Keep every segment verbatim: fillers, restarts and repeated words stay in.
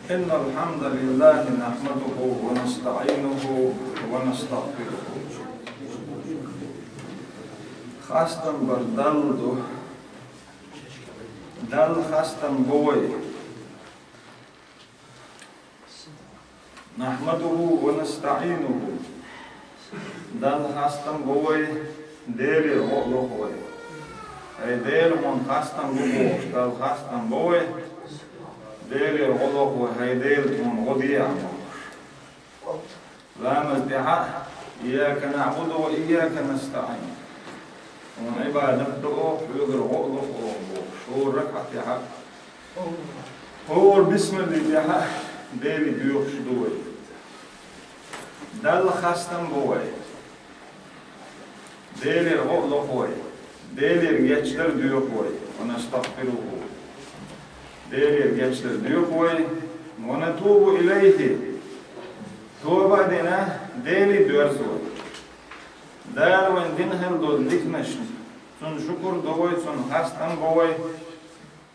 إن الحمد لله نحمده ونستعينه ونستغفره. Хастам бар Далла ду. Далла хастам бу вай. نحمده ونستعينه. Далла хастам бу вай, Делера гӀо а лоху вай. ХӀай Дела, хьуна хастам бу бохуш, Далла хастам бу вай, Делера гӀо а лоху вай, хӀай Дела, тхуна гӀо де а бохуш. Ламаз тӀехьа а: إياك نعبد وإياك نستعين. Хьуна Ӏибадат до, хьоьгара гӀо а лоху бохуш, хӀора ракаӀат тӀехьа а, хӀора бисмилла тӀехьа а Деле доьхуш ду вай. Далла хастам бу вай. Делера гӀо а лоху вай. Делера гечдар доьху вай. ونستغفره. Делера гечдар доьху вай. ونتوب إليه. Тоба а дина, Деле доьрзу вай. Дала вайна дина хилла долу диканашна Цунна шукур до вай, Цунна хастам бо вай.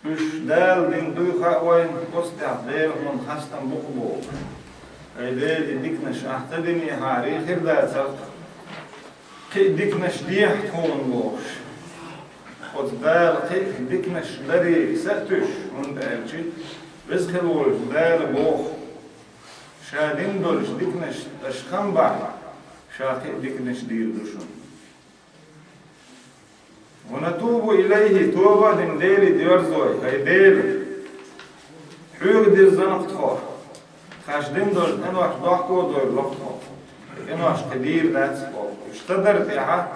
Уьш Дала дина дуй хаьа вайна, оцу тӀехь Дела хьуна хастам бу-кх боху. ХӀай Дела, и диканаш ахь ца динехьара, хир дацара, кхин а диканаш дехьа тхуна бохуш. Оцу Дала кхин а диканаш даре са а туьйсуш, хӀунда аьлча Веза хила волчу Дала боху: «Ша дина долчу диканашна аша хам бахь, Ша кхин а диканаш дийр ду шуна». ونتوب إليه, тоба а дина Деле доьрзу вай: «ХӀай Дела, Хьоьга дирзина-кх тхо, тхаьш дина долчу къинош дохко а дойр ло-кх тхо, къинош кхин дийр дац тхо, уьш ца дарна тӀехь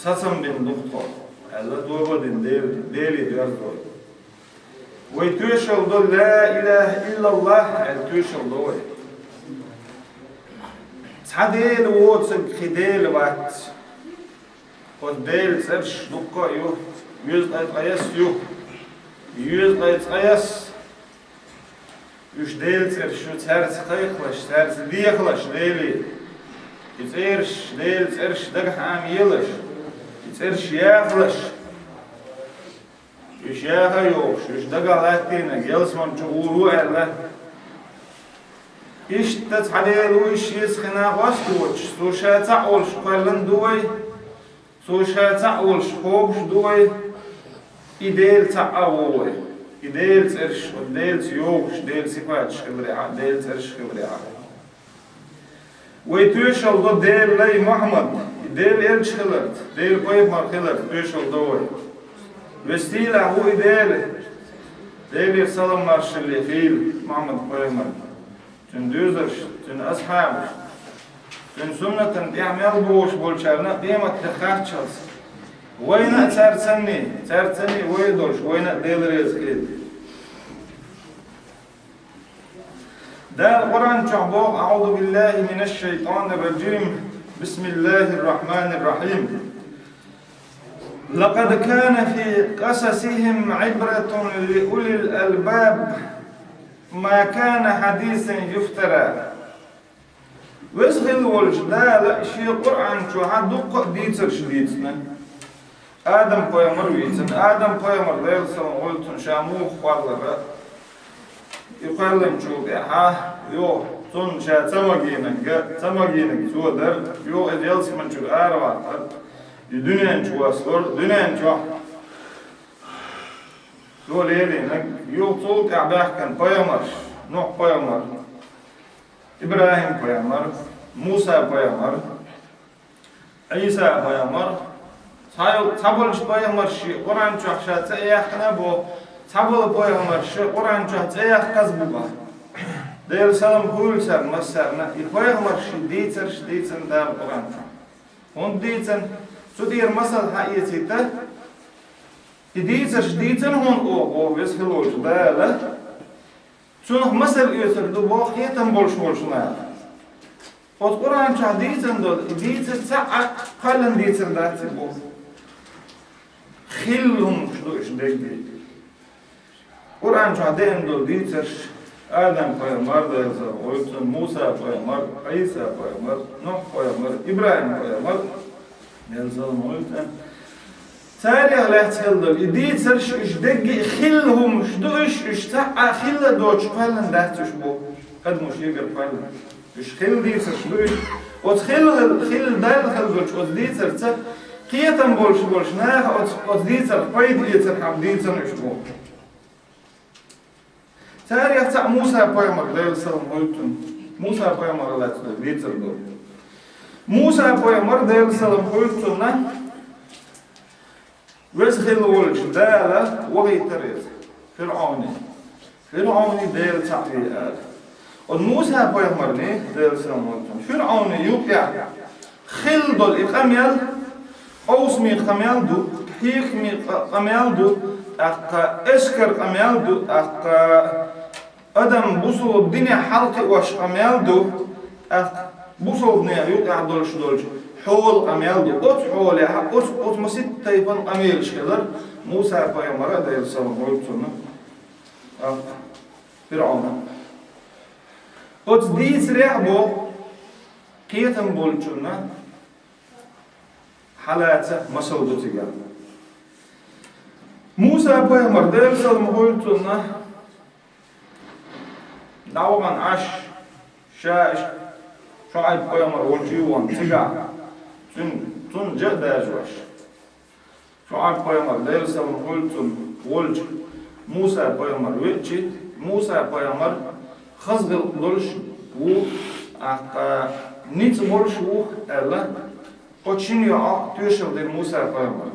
сацам бина ду-кх тхо», аьлла, тоба а дина Дел-, Деле доьрзу вай. Вай тоьшалла до «Ла илаха иллаллахӀ» аьлла, тоьшалла до вай. Цхьа Дела воцург кхин Дела вац. Оцу Делан цӀераш дуккха а ю, оьзткъе ткъайесна ю, оьзткъе ткъайесна. Уьш Делан цӀераш ю, цаьрца кхайкхалаш, цаьрца дехалаш Деле. И цӀераш, Делан цӀераш дагахь Ӏамаелаш, и цӀераш яхалаш. Уьш яха а йохуш, уьш дагахь латтийнарг ялсамани чу гӀур ву аьлла. Иштта цхьа Дела ву, иштта иза хина къоста воцуш, Цо Ша цхьаъ волуш кхоьллина ду вай, Цо Ша цхьаъ волуш кхобуш ду вай, и Дела цхьаъ а ву вай. И Делан цӀераш, оцу Делаца йогӀуш, Делан сипаташ хиларехь а, Делан цӀераш хиларехь а. Вай тоьшалла до Делан лай Мухьаммад, и Делан элча хиларца, Делан пайхамар хиларца тоьшалла до вай. Веза-сийлахь ву и Дела, Делера салам-маршалла хуьлда Мухьаммад-пайхамарна, цуьнан доьзалшна, цуьнан асхьабашна, цуьнан суннатана тӀехь мел богӀуш болчарна а къематде харцхьалца. Вайна а цаьрца санна, цаьрца санна вай а долуш, вайна а Дела реза хилда. Дала Къуръан чохь боху: أعوذ بالله من الشيطان الرجيم. بسم الله الرحمن الرحيم. لقد كان في قصصهم عبرة لأولي الألباب ما كان حديثا يفترى. Веза хила волчу Дала Шен Къуръан чохь дуккха а дийцарш дийцина. Адам-пайхамар вийцина. Адам-пайхамар, Делан салам хуьлда цунна, ша муха кхоллара, и кхоьллинчул тӀаьхьа, йо, цунна ша ца магийнарг, ца магийнарг цо дара, йо, иза ялсамани чуьра араваккхара, и дуьнен чу воссора, дуьнен чохь цо лелийнарг, юха цул тӀаьхьа баьхкина пайхамарш, Нухь-пайхамар, ИбрахӀим-пайхамар, Муса-пайхамар, Ӏийса-пайхамар, цхьа-, цхьаболчу пайхамарша Къуръан чохь ша цӀе а яьккхина боху, цхьаболу пайхамарша Къуръан чохь цӀе яккхаза бу боху. Делан салам хуьлда царна массарна, и пайхамарша дийцарш дийцина Дала Къуръан чохь. ХӀунда дийцина? Цу тӀера масал хьаэцийта, и дийцарш дийцина хьуна оха, оха веза хила волчу Дала. Цунах масал оьцур ду боху хетам болуш волчу наха. Оцу Къуръан чохь дийцина долу и дийцар цхьа а кхоьллина дийцар дац и боху. Хилла хӀуманаш ду уьш дерриге. Къуръан чохь деана долу дийцарш: Адам-пайхамар, Делан салам хуьлда цунна, Муса-пайхамар, Ӏийса-пайхамар, Нухь-пайхамар, ИбрахӀим-пайхамар, Делан салам хуьлда цунна. Царех лаьцна хилла долу и дийцарш, уьш дерриге а хилла хӀуманаш ду уьш, уьш цхьа а хилла доцуш кхоьллина дац уьш боху, адамаш егар кхоьллина. Уьш хилла дийцарш ду уьш. Оцу хилла, хилла даьлла хилла долчу оцу дийцарца кхетам болуш болчу наха оцу, оцу дийцарх пайда эцархьама дийцина уьш боху. Царех цхьаъ Муса-пайхамар, Делан салам хуьлда цунна. Муса-пайхамарах лаьцна долу дийцар ду. Муса-пайхамар, Делан салам хуьлда цунна, веза хилла волчу Дала вахийтира иза ФирӀауне. ФирӀауне Дела цхьаъ ве ала. Оцу Муса-пайхамарна, Делан салам хуьлда цунна, ФирӀауне юкъехь хилла долу и къамел, къовсаме къамел ду, хьехаме къа-, къамел ду, тӀаккха эскар къамел ду, тӀаккха адам бусалба динехь хьалакхиош къамел ду, тӀаккха бусалбанех юкъехь долуш долчу хьолан къамел ду. Оцу хьолехь, оцу, оцу масийтта тайпана къамелаш хилира Муса-пайхамарна, Делан салам хуьлда цунна, тӀаккха ФирӀауна. Оцу дийцарехь боху кхетам болчунна хьалаца масал ду цигахь. Муса-пайхамар, Делан салам хуьлда цунна, дӀавахана Ӏаш, ша иштта ШуӀайб-пайхамар волчу юхана цигахь, цуьнан, цунна жа а дажош. ШуӀайб-пайхамар, Делан салам хуьлда цунна, волчу Муса-пайхамар веача, Муса-пайхамар хаза гӀиллакх долуш ву, тӀаккха ницкъ болуш ву аьлла, оцу шина йоӀа тоьшалла дира Муса-пайхамар.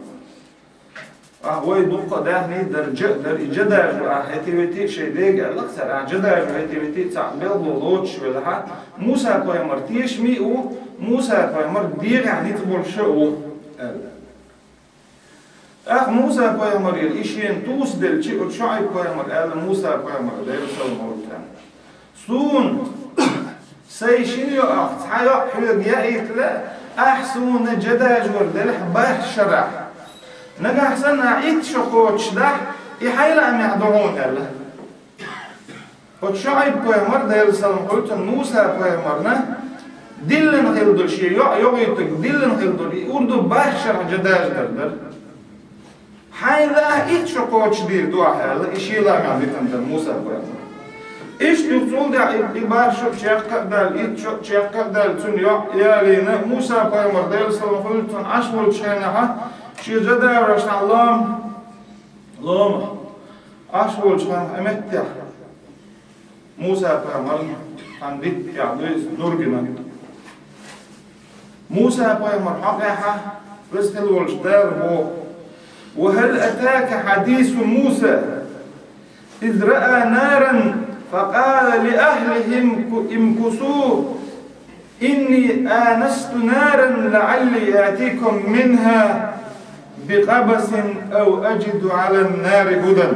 Ахь вай дуккха а даьхний дара, жа а дара, и жа дажо ахь хӀетте-ветте а шайн дега аьлла-кх цара, ахь жа дажо хӀетте-ветте а цхьаъ белхало лоцуш велахь, Муса-пайхамар тешаме а ву, Муса-пайхамар дегӀехь ницкъ болуш а ву аьлла. ТӀаккха Муса-пайхамарера и шена тосаделча, оцу ШуӀайб-пайхамара аьлла Муса-пайхамарна, Делан салам хуьлда цунна: «Суна сайн шина йоӀах цхьа йоӀ хьоьга яийта лаьа, ахь суна жа дажор делахь бархӀ шарахь. Нагахь санна ахь итт шо кхочушдахь, и хьайн лаамехь ду хьуна», аьлла. Оцу ШуӀайб-пайхамар, Делан салам хуьлда цунна, Муса-пайхамарна диллина хилла долу, шен йоӀ йогӀуьйтург диллина хилла долу и урду бархӀ шарахь жа дажадар дара. «Хьайн лаахь итт шо кхочушдийр ду ахь», аьлла, и шен лаамехь дитина дара Муса-пайхамар. Иштта юха цул тӀаьхьа и, и бархӀ шо чекх а даьлла, итт шо чекх а даьлла, цуьнан йоӀ ялийна, Муса-пайхамар, Делан салам хуьлда цунна, Ӏаш волчу хенахь, шен жа дажош цхьана лома, лома Ӏаш волчу хенахь, и меттехь Муса-пайхамарна цхьана битта тӀехь дуьйцу нур гина. Муса-пайхамар хьокъехь, веза хилла волчу Дала боху: «وهل أتاك حديث موسى إذ رأى نارا فقال لأهله امكثوا إني آنست نارا لعلي آتيكم منها بقبس أو أجد على النار هدى».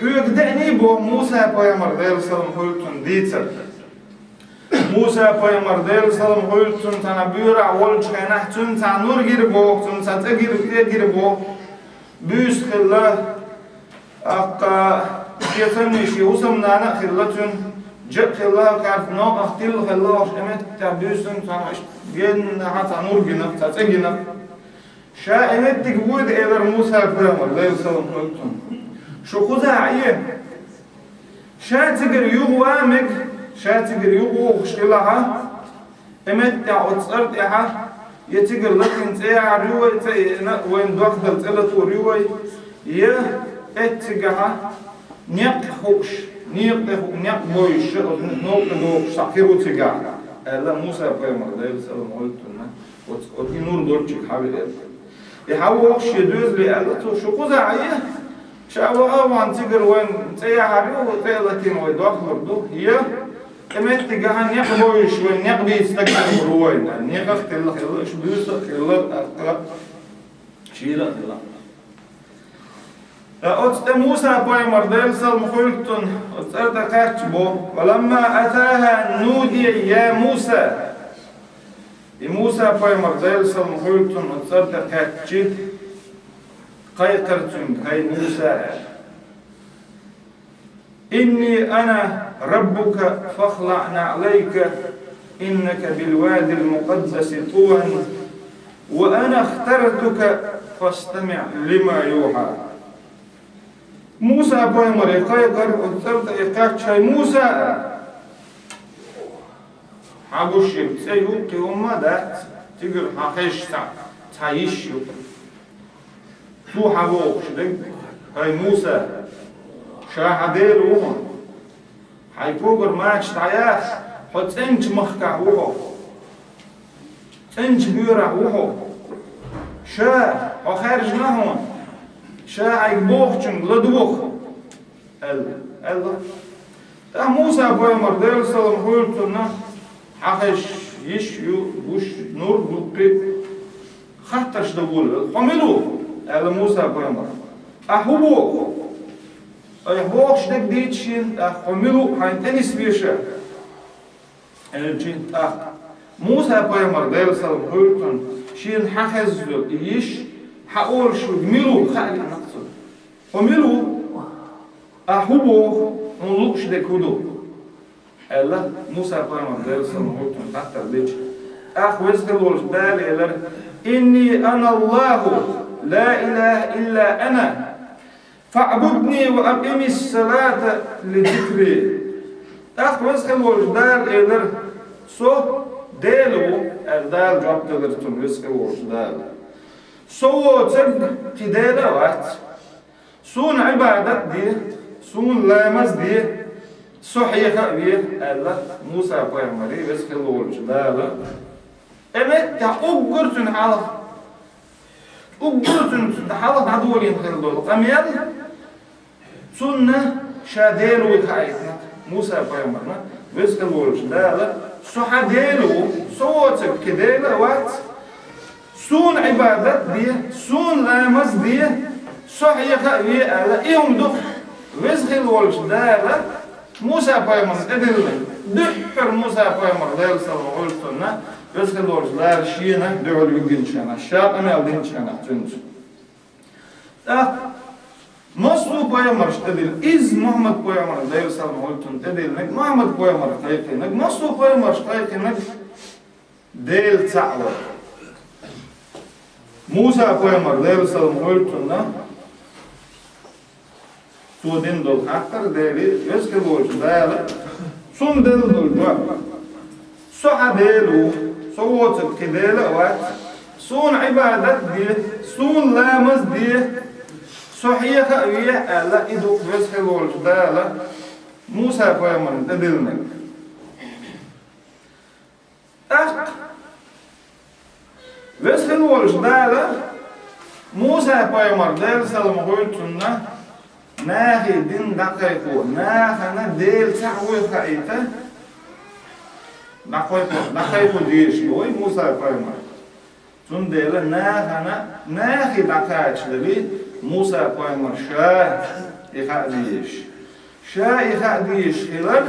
Хьоьга деанний боху Муса-пайхамар, Делан салам хуьлда цунна, дийцар? Муса-пайхамар, Делан салам хуьлда цунна, цхьана буьйрахь волчу хенахь, цунна цхьа нур гира боху, цунна цхьа цӀе гира, цӀе гира боху. Буьйса хилла, тӀаккха шен санна шен хӀусамнана а хилла цуьнан, жа а хилла, кхаьрца новкъах тилла хилла, оцу меттехь буьйсанна цхьана иштта геннахьа цхьа нур гина, цхьа цӀе гина. Ша и меттиг воьду, элира Муса-пайхамар, Делан салам хуьлда цунна. Шу кхузахь Ӏе. Ша цигара юхаван мега, ша цигара юхавогӀуш хилахь, и меттехь оцу цӀар тӀехь, я цигара латийна цӀе яхьар ю вай, цӀе еана, вайна дохдар цӀе латор ю вай, я эццигахь некъ хууш, некъа тӀе ху-, некъ бовзуш, оцу новкъа дохуш схьа хир ву цигахь, аьлла Муса-пайхамар, Делан салам хуьлда цунна. Оцу, оцу и нур долчуьнга хьавеара. И хьавогӀуш шен доьзале аьлла цо: «Шу кхузахь Ӏе, ша ваха а вахана цигара вайна цӀе яхьар ю, цӀе а латийна вай дохлур ду, я и меттигахь некъ бовзуш вайна некъ бийца стаг хир ву вайна». Некъах а хилла хилла, шу буьйса а хилла, тӀаккха шийла а хилла. Ткъа оцу тӀе Муса-пайхамар, Делан салам хуьлда цунна, оцу цӀар тӀе кхаьчча боху: «ولما أتاها نودي يا موسى». И Муса-пайхамар, Делан салам хуьлда цунна, оцу цӀар тӀе кхаьчча, кхайкхира цуьнга: «ХӀай Муса», аьлла. «إني أنا ربك فاخلع نعليك إنك بالواد المقدس طوى». وأنا اخترتك فاستمع لما يوحى. Муса пайхамаре кхайкхар, оцу цӀарна тӀе кхаьчча: «ХӀай Муса, хьан гуш ерг цӀе ю, кхин хӀумма а дац, цигара хьан хезаш цхьа, цхьа йиш ю. Цо хьан бохуш дерг: „ХӀай Муса, ша хьан Дела ву хьуна. Хьайн когара мача дӀаяха, хьо цӀеначу махкахь ву хьо. ЦӀеначу боьрахь ву хьо. Ша, хьо хаьржина хьуна. Ша хьайга бохучуьнга ладогӀа“, – аьлла, аьлла. ТӀаккха Муса пайхамар, Делан салам хуьлда цунна, хьан хезаш йиш ю, гуш нур дуккхий, хаттарш дан волавелла: „Хьо мила ву?“ – аьлла Муса пайхамар. „Ахь хӀун боху? Айхьа бохуш дерг дийца шена, тӀаккха хьо мила ву, хьайна тӀе нисве ша?“ Элча тӀаккха Муса пайхамар, Делан салам хуьлда цунна, шена хьан хезна йолу и йиш, хьан олуш верг мила ву, хаа лиънарг цунна. „Хьо мила ву? Ахь хӀун боху? Хьуна лууш дерг хӀун ду?“ – аьлла, Муса пайхамар, Делан салам хуьлда цунна, хаттар дича. ТӀаккха Веза хила волчу Дала элира: «Инни ана Аллаху, ла илаха илла ана». «ФаӀбудни ва акъимис салата ли зикри». ТӀаккха Веза хила волчу Дала элира: «Со Дела ву», – аьлла, Дала жоп делира цунна, Веза хила волчу Дала. «Со воцург кхин Дела а вац. Суна Ӏибадат де, Суна ламаз де, Со хьеха а ве», – аьлла Муса пайхамаре Веза хила волчу Дала. Э, меттехь уггар цуьнан хьалха, уггар цуьнан хьалха дӀадолийна хилла долу къамел, цунна ша Дела вуй хаийтина Муса пайхамарна Веза хила волчу Дала: «Со хьан Дела ву, Со воцург кхин Дела а вац, Суна Ӏибадат де, Суна ламаз де, Со хьеха а ве», – аьлла, и хӀума ду Веза хила волчу Дала Муса пайхамарна тӀедиллинарг. Дуьххьара Муса пайхамар, Делан салам хуьлда цунна, Веза хила волчу Дала Шена дуьхьал вигинчу хенахь, Ша къамел динчу хенахь цуьнца. ТӀаккха массо а пайхамаршна тӀедиллина, иза Мухьаммад пайхамарна, Делан салам хуьлда цунна, тӀедиллинарг, Мухьаммад пайхамаршна кхайкхийнарг, массо а пайхамаршна кхайкхийнарг Дела цхьаъ вар. Муса пайхамар, Делан салам хуьлда цунна, цо дина долу хаттар Деле, Веза хила волчу Дала цунна делла долу жоп: «Со хьан Дела ву, Со воцург кхин Дела а вац, Суна Ӏибадат де, Суна ламаз де, Со хьеха а ве», – аьлла, и ду Веза хила волчу Дала Муса пайхамарна тӀедиллинарг. ТӀаккха Веза хила волчу Дала Муса пайхамар, Делан салам хуьлда цунна, нахе дин дӀакхайкхо, нахана Дела цхьаъ вуй хаийта, дӀакхайкхо, дӀакхайкхо дезаш ду вай Муса пайхамар. Цундела нахана, нахе дӀакхачадале, Муса пайхамар ша и хаа дезаш. Ша и хаа дезаш хилар,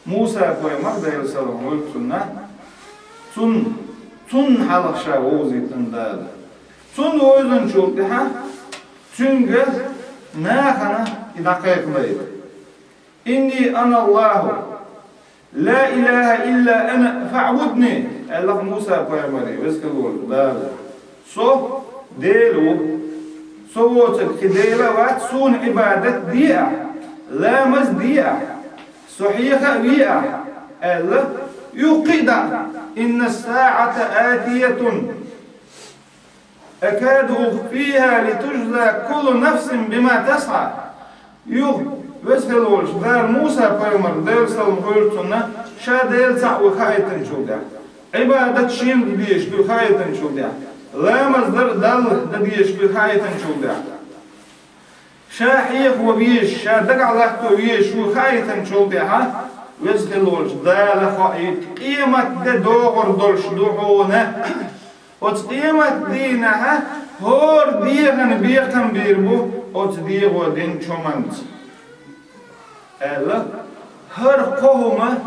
Муса пайхамар, Делан салам хуьлда цунна, цунна, цунна хьалха ша вовзийтина Дала. Цунна вовзанчул тӀаьхьа цуьнга нахана и дӀакхайкхадайта: «Инни ана Аллаху, ла илаха илла ана, фаӀбудни», – аьлла Муса пайхамаре, Веза хила волчу Дала. «Со Дела ву, Со воцург кхин Дела а вац, Суна Ӏибадат де ахь, ламаз де ахь, Со хьеха а ве ахь», – аьлла, юххе а дӀа: «Инна саӀата атиятун, акаду ухфиха литуджза куллу нафсин бима тасӀа». Юха Веза хила волчу Дала Муса пайхамар, Делан салам хуьлда цунна, ша Дела цхьаъ вуй хаийтинчул тӀаьхьа, Ӏибадат Шена дан дезаш дуй хаийтинчул тӀаьхьа, ламаз дар Далла дан дезаш дуй хаийтинчул тӀаьхьа, ша хьеха ван везаш, ша дагахь латто везаш вуй хаийтинчул тӀаьхьа, Веза хила волчу Дала хоуьйту къематде догӀур долуш ду хьуна. Оцу къематдийнахьа хӀора дегӀана бекхам бийр бу оцу дегӀо динчу хӀуманца, аьлла, хӀара кхо хӀума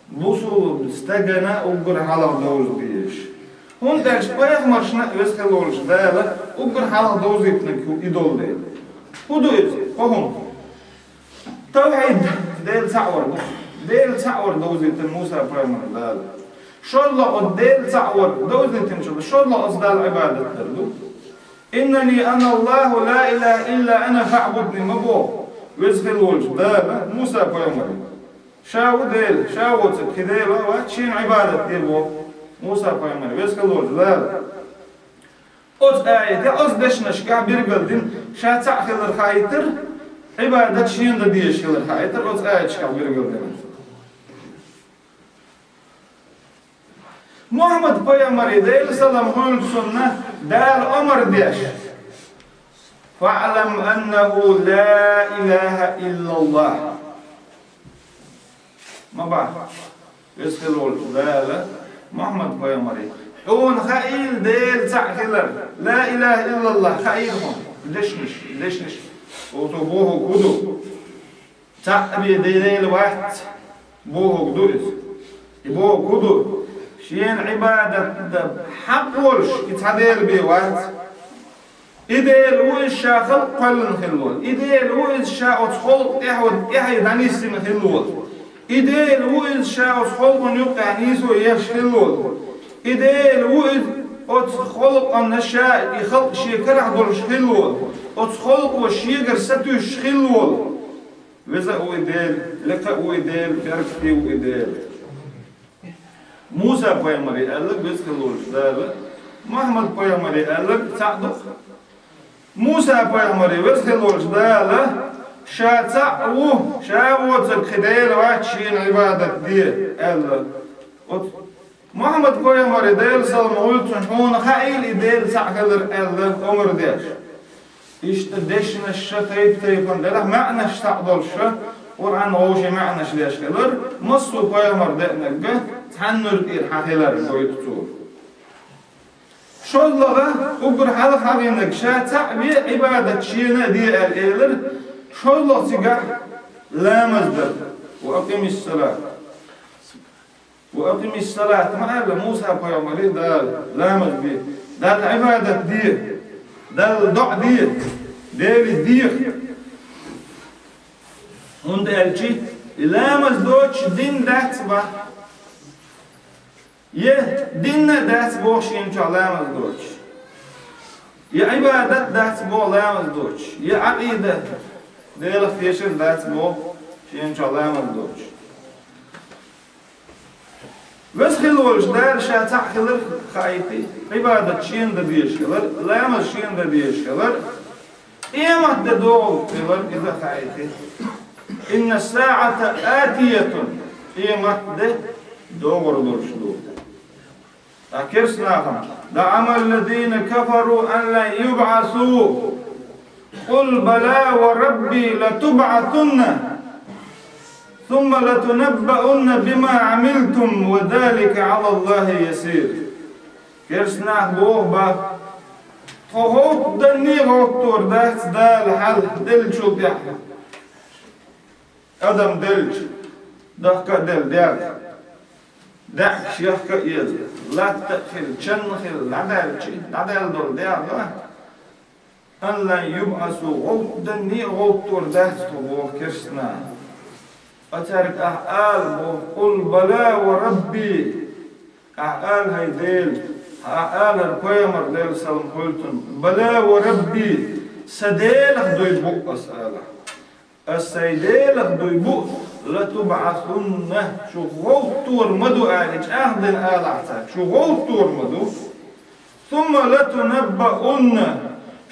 бусулба стагана уггар хьалха довза дезаш. ХӀунда аьлча пайхамаршна а Веза хила волчу Дала уггар хьалха довзийтинарг и долу дела. ХӀун ду иза? Кхо хӀума. Тавхьид, Дела цхьаъ вар бу. Дела цхьаъ вар довзийтина Муса пайхамарна Дала. ШозлагӀа оцу Дела цхьаъ вар, довзийтинчул, шозлагӀа оцу Далла Ӏибадат дар ду. «Иннани ана Аллаху ла илаха илла ана фаъбудни» ма боху Веза хила волчу Дала Муса пайхамаре. Ша ву Дела, ша воцург кхин Дела вац, шена Ӏибадат де боху Муса пайхамаре, Веза хила волчу Дала. Оцу аятехь, оцу дешнашкахь билгалдина, ша цхьаъ хилар хаийтар, Ӏибадат шена дан дезаш хилар хаийтар, оцу аяташкахь билгалдина. Мухьаммад пайхамаре, Делан салам хуьлда цунна, Дала омра деш: «ФаӀлам аннаху ла илаха иллаллах». Ма бахьа, Веза хила волчу Дала, Мухьаммад пайхамаре, хьуна хаийла Дела цхьаъ хилар, ла илаха иллаллах хаийла хьуна. Дешнаш, дешнаш, оцо бохург хӀун ду? Цхьаъ бен Дела вац, бохург ду иза. И бохург хӀун ду? Шена Ӏибадат дан хьакъ волуш и цхьа Дела бен вац. И Дела ву иза ша халкъ кхоьллина хилла волу. И Дела ву иза ша оцу халкъ тӀаьхьа, тӀаьхье дӀанисдина хилла волу. И Дела ву иза ша оцу халкъана юккъехь нийсо еш хилла волу. И Дела ву иза оцу халкъана ша и халкъ шен карахь долуш хилла волу. Оцу халкъо шегара сатуьйсуш хилла волу. Веза а ву и Дела, лекха а ву и Дела, беркате а ву и Дела. Муса пайхамаре аьлларг Веза хила волчу Дала, Мухьаммад пайхамаре аьлларг цхьаъ ду. Муса пайхамаре Веза хила волчу Дала, ша цхьаъ ву, ша воцург кхин Дела вац, шена Ӏибадат де, аьлла. Оцу Мухьаммад пайхамаре, Делан салам хуьлда цунна, хьуна хаийла и Дела цхьаъ хилар аьлла, омра деш. Иштта дешнаш ша тайп-тайпана делахь, маьӀнаш цхьаъ долуш ша, Къуръан вовшийн маьӀнаш деш хилар, массо а пайхамар деанарг цхьаннара тӀера хьан хилар гойту цо. ШозлагӀа, уггар хьалха хьахийнарг ша цхьаъ ве, Ӏибадат шена а де аьлла элира, шозлагӀа цигахь ламаз дар. Ва акъимиссалат. «Ва акъимиссалат» ма аьлла Муса пайхамаре Дала, ламаз де, Далла Ӏибадат де, Далла доӀа де, Деле деха. ХӀунда аьлча и ламаз доцуш дин дац боху. Я дин а дац боху шена чохь ламаз доцуш. Я Ӏибадат дац боху ламаз доцуш. Я Ӏакъида, Делах тешар дац боху шена чохь ламаз доцуш. Веза хила волчу Дала ша цхьаъ хилар хаийти, Ӏибадат шена дан дезаш хилар, ламаз шена дан дезаш хилар, къемат де догӀург хилар иза хаийти. «Инна саӀата атиятун», къемат де догӀур долуш ду. Ткъа керстанахана: «ЗаӀама ллазина кафару ан лан юбӀасу». «Къул бала ва рабби латубӀасунна, сумма латунаббаунна бима Ӏамилтум, ва залика Ӏала Аллахи ясир». Керстанаха боху боху: «Тхо гӀовттаданний гӀовттор дац Дала хьал деллачул тӀаьхьа». Адам делча, дахка а делла, дегӀ, даьӀахкаш яхка а елла, латта а хилла, чан а хилла, дӀадаьлча, дӀадаьлла долу дегӀ ду. «Ан лан юбӀасу», гӀовттаданний а гӀовттор дац тхо боху керстанаха. Ткъа цаьрга ахь ала боху: «Къул бала ва рабби». Ахь ала, хӀай Дела, ахь ала, хӀара пайхамар, Делан салам хуьлда цунна: «Бала ва рабби, сан Делах дуй бу ас», ала. Ас сайн Делах дуй бу, «латубӀасунна», шу гӀовттор ма ду аьлла, чӀагӀдина алахь цаьрга, шу гӀовттор ма ду. «Сумма латунаббаунна»,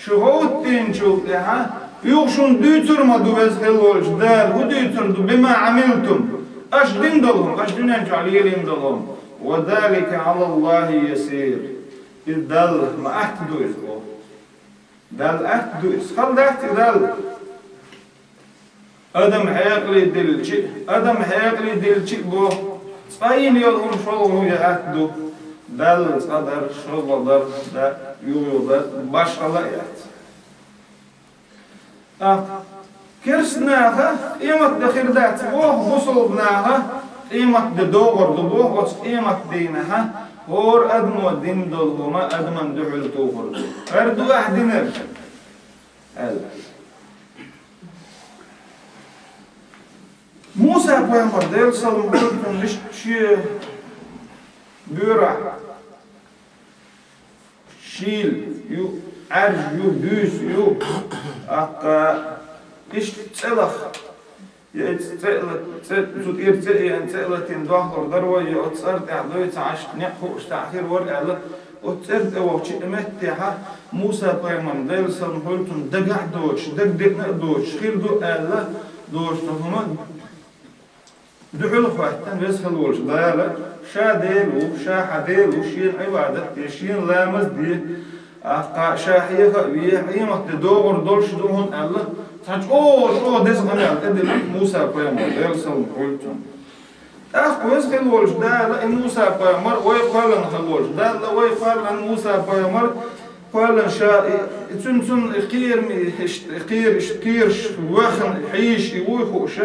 шу гӀовттийначул тӀаьхьа, юха шуна дуьйцур ма ду Веза хила волчу Дала, хӀун дуьйцур ду, «бима Ӏамилтум», аша дина долу хӀума, аша дуьнен чохь лелийна долу хӀума, «ва залика Ӏала Аллахи ясир». Иза Далла ма атта ду иза боху. Далла атта ду иза. Хала дац и Далла. Адам хьекъале дилличи, адам хьекъале дилличи боху, цкъа йина йолу хӀума шолгӀа хӀун ян атта ду. Далла цкъа дар, шолгӀа дар, да, юха дар, башхала а яц. ТӀаккха керстанаха къемат де хир дац боху, бусалба наха къемат де догӀур ду боху, оцу къемат дийнахьа хӀора адамо дина долу хӀума адаман дуьхьал тухур ду. ХӀара ду ахь динарг, аьлла. Муса пайхамар, Делан салам хуьлда цунна, иштта шен боьрахь шийла ю, Ӏаьржа ю, буьйса ю, тӀаккха иштта цӀе лаха. Я цӀе а лат-, цӀе, цу тӀера цӀе а еана, цӀе а латийна дохлур дара вай, я оцу цӀера тӀехь дой ца Ӏаш, некъ хууш цхьаъ хир вара аьлла, оцу цӀера тӀе вахча и меттехьа Муса-пайхамарна, Делан салам хуьлда цунна, дагахь а доцуш, дагадеана а доцуш, хир ду аьлла доцуш хӀума дуьхьал а хӀоьттина, веза хила волчу Дала, ша Дела ву, ша хьан Дела ву, шена Ӏибадат де, шена ламаз де, тӀаккха ша хьеха а ве, къематде догӀур долуш ду хьуна аьлла, цхьа чӀогӀа, чӀогӀа деза къамел тӀедиллина Муса-пайхамарна, Делан салам хуьлда цунна. ТӀаккха веза хила волчу Дала и Муса-пайхамар вай кхоьллина хила волчу Дала, вай кхоьллина Муса-пайхамар, кхоьллина ша, и, и цуьнан, цунна и кхерам, и, иштта, и кхерам, иштта кхераш, вахана, хьийзаш и вуй хууш.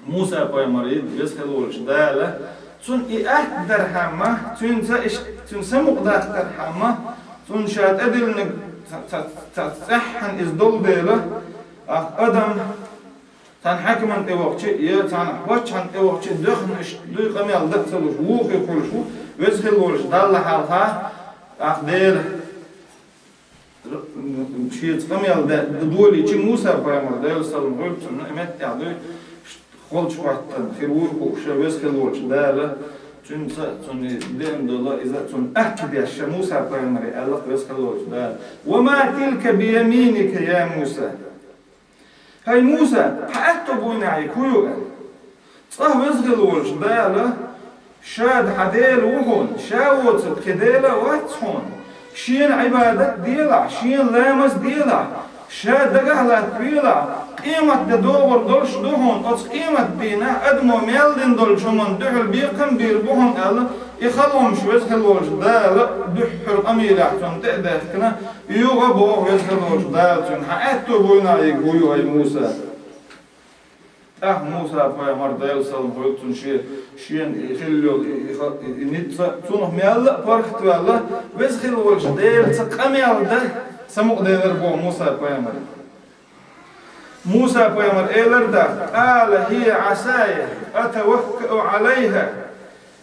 Муса-пайхамар веза хила волчу Дала, цунна и атта дархьама, цуьнца иштта, цуьнан самукъадаккха дархьама, цунна ша тӀедиллинарг ца, ца, ца, цӀеххьана иза долу дела, тӀаккха адам цхьана хьаькамна тӀе вахча, я цхьана паччахьна тӀе вахча, доьхна иштта дуй къамел дан а ца луш, вухе хуьлуш ву, веза хила волчу Далла хьалха, тӀаккха Дела шеца къамел дан долийча Муса-пайхамар, Делан салам хуьлда цунна, и меттехь дуй, холчу хӀоттана хир вуй хууш, веза хила волчу Дала, цуьнца, цунна деана долу, иза цунна атта деш, ша Муса-пайхамаре аьлла-кх веза хила волчу Дала: «Ва ма тилка би яминика, я Муса». ХӀай Муса, хьан аьтто буйнахь и хӀун ю аьлла. Цкъа веза хила волчу Дала, ша хьан Дела ву хьуна, ша воцург кхин Дела а вац хьуна. Шена Ӏибадат делахь, шена ламаз делахь, ша дагахь латтавелахь, къематде догӀур долуш ду хьуна, оцу къематдийнахь адамо мел дина долчу хӀуманна дуьхьал бекхам бийр бу хьуна аьлла, и халонаш веза хила волчу Дала дуьххьара къамелехь цунна тӀе а даьхкина, юха а боху веза хила волчу Дала цуьнга: «Хьан аьтто буйнахь и хӀун ю, хӀай Муса?» ТӀаккха Муса-пайхамар, Делан салам хуьлда цунна, шен, шена и хилла йолу и, и ха-, и, и ницкъ а, цунах мелла а паргӀатваьлла, веза хила волчу Делаца къамел дан самукъаделира боху Муса-пайхамаре. Муса-пайхамар элира тӀаккха: «Къала хӀия Ӏасая атаваккау Ӏалайха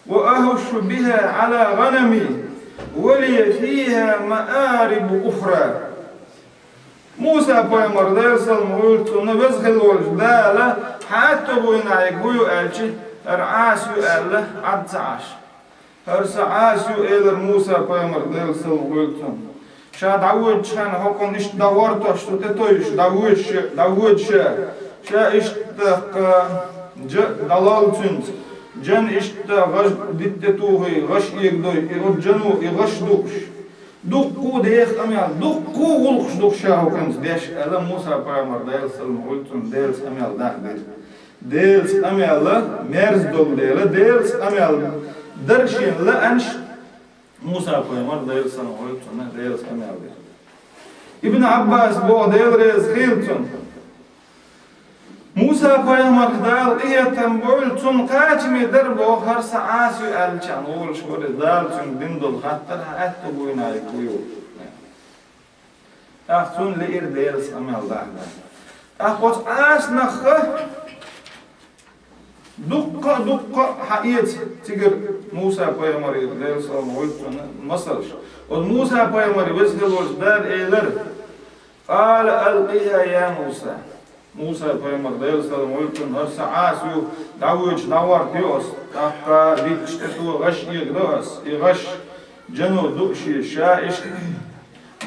ва ахӀушу биха Ӏала гӀанами ва лия фиха маӀарибу ухра». Муса-пайхамар, Делан салам хуьлда цунна, веза хила волчу Дала: «Хьан аьтто буйнахь и хӀун ю?» аьлча, «ХӀара Ӏаса ю», аьлла, Ӏад ца Ӏаш. «ХӀара сан Ӏаса ю», элира Муса-пайхамар, Делан салам хуьлда цунна. Ша дӀавоьдучу хенахь хӀокхунна иштта дӀагӀортош цу тӀе тойуш, дӀавоьдуш, дӀавоьдуш ша. Ша иштта тӀаккха жа дӀалалла цуьнца. Жан иштта гӀаш дитта тӀе тухий, гӀаш эгадой, и оцу жано и гӀаш дууш. Дуккха а деха къамел, дуккха а гӀуллакхаш ду ша хӀокхуьнца деш, аьлла Муса-пайхамар, Делан салам хуьлда цунна, Делаца къамел дахдира. Делаца къамел мерза долу дела, Делаца къамел дар шена лаьанаш Муса-пайхамар, Делан салам хуьлда цунна, Делаца къамел дира. Ибн Ӏаббаса боху, Дела реза хуьлда цунна. Муса-пайхамарх Дала къинхетам бойла, цунна кхачаме дара боху хӀара сан Ӏаса ю аьллачарна волуш вара иза. Дала цуьнга дина долу хаттар: «Хьан аьтто буйнахь и хӀун ю?» ТӀаккха цунна лиира Делаца къамел дахдан. ТӀаккха оцу Ӏасанах дуккха а, дуккха а хьаэца цигара Муса-пайхамаре, Делан салам хуьлда цунна, масалш. Оцу Муса-пайхамаре веза хила волчу Дала элира: «Къала алкъиха, я Муса». Муса-пайхамар, Делан салам хуьлда цунна, хӀара сан Ӏаса ю, дӀавоьдуш дӀагӀортайо ас, тӀаккха дитташ тӀе тохий, гӀаш эгадо ас, и гӀаш жано дууш, ша иштта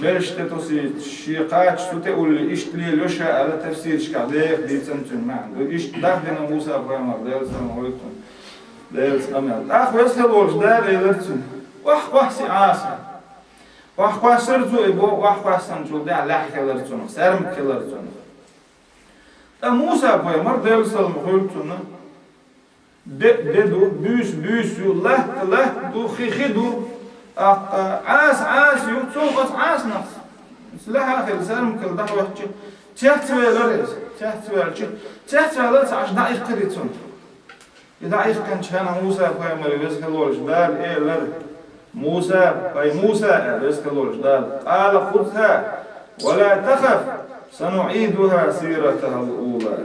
бераш тӀе тосуьйтуш, шен кхача цу тӀе уллий, иштта лелайо ша аьлла, тафсирашкахь деха дийцина цуьнан маьӀна ду. Иштта дахдина Муса-пайхамар, Делан салам хуьлда цунна, Делаца къамел. ТӀаккха веза хила волчу Дала элира цуьнга: «Охьакхосса и Ӏаса». Охьакхоссара цо и боху, охьакхоссанчул тӀаьхьа лаьхьа хилира цунах, саьрмик хилира цунах. Ткъа Муса-пайхамар, Делан салам хуьлда цунна, де, де ду, буьйса, буьйса ю, латта, латта ду, хи, хи ду, тӀаккха Ӏаса, Ӏаса ю, цунах оцу Ӏасанах лаьхьа а хилла, саьрмик хилла дӀахӀоьттича, цецвелира иза, цецваьлча, цецваьлла ца Ӏаш дӀаиккхира и цунна. И дӀаиккхинчу хенахь Муса-пайхамаре веза хила волчу Дала элира: «Муса, ай Муса», аьлла веза хила волчу Дала, «къала хузха ва ла тахаф, сануӀидуха сиратахал ула».